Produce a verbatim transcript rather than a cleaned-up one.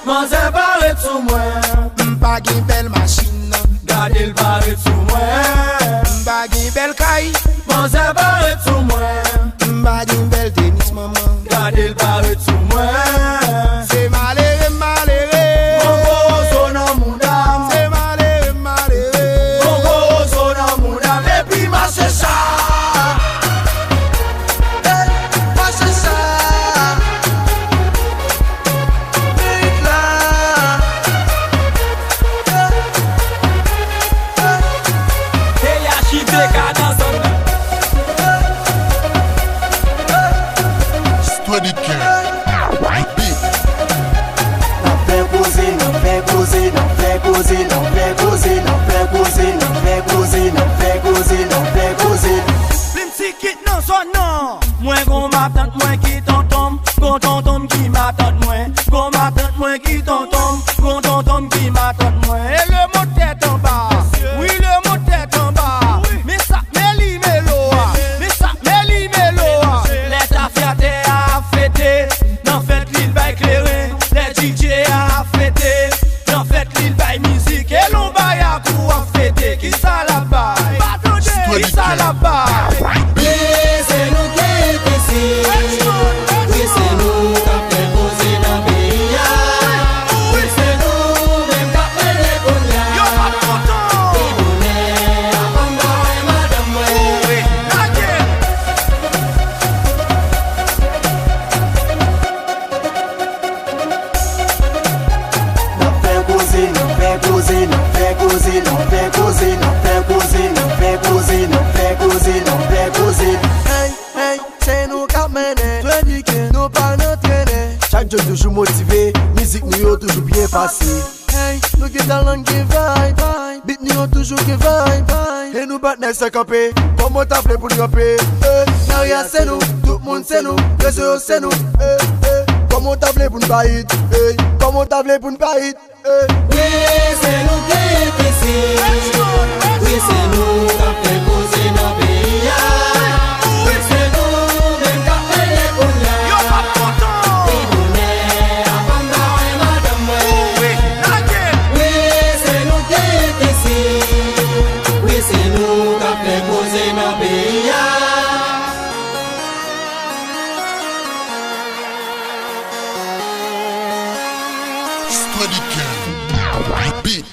Manzè pa ret sou mwen. M pa gen bèl machin. Gade l pa ret sou mwen. M pa gen bèl kay. Manzè pa ret sou mwen. M pa gen bèl tenis manman. Gade l pa ret sou mwen. Se malere m malere. Gon gwo zo nan mouda m. Se malere m malere. Gon gwo zo nan mouda m. Epi mache sa. Ey, mache sa. Beat la. Ey, ey. T H I P K nan zòn nan. Story King. Beat. N ap fè koze, n ap fè koze, n ap fè koze, n ap fè koze, n ap fè koze, n ap fè koze, n ap fè koze, n ap fè koze. Plim Sikit nan zòn nan. Mwen gon matant mwen ki tonton m, gon tonton m ki matant mwen, gon matant mwen ki tonton m, gon tonton m ki matant mwen. E le mond tèt anba, wi le mond tèt anba. Men sa k meli melo a, men sa k meli melo a. Lè tafyatè a ap fete, nan fèt li l bay kleren. Lè D J a ap fete, nan fèt li l bay mizik. E lon bay akou ap fete, kisa l ap bay? Pa tande, kisa l ap bay? Wi, se nou ki isit. Wi, se nou k ap fè koze nan peyi a. Wi, se nou menm k ap mennen kounye a. Pi bonè a, fò m ba wè madanm mwen. N ap fè koze, n ap fè koze, n ap fè koze, n ap fè koze, n ap fè koze, n ap fè koze, n ap fè koze, n ap fè koze. Hey, hey, se nou k ap mennen. Twenty K, nou pa nan trennen. Chak jou toujou motive, mizik nou yo toujou byen pase. Hey, nou gen talan, gen vibe. Beat nou yo toujou gen vibe. E nou patnè san kanpe. Kòman w ta vle pou n kanpe? Eh, lari a se nou, tout moun se nou, rezo yo se nou. Eh, eh, kòman w ta vle pou n pa hit? Eh, kòman w ta vle pou n pa hit? Eh. Wi, se nou ki hit isit. Wi, se nou k ap fè koze nan peyi a. Wi, se nou menm k ap mennen kounye a. Pi bonè a, fò m ba wè madanm mwen. Wi, se nou ki hit isit. Wi, se nou k ap fè koze nan peyi a. Story King. Beat.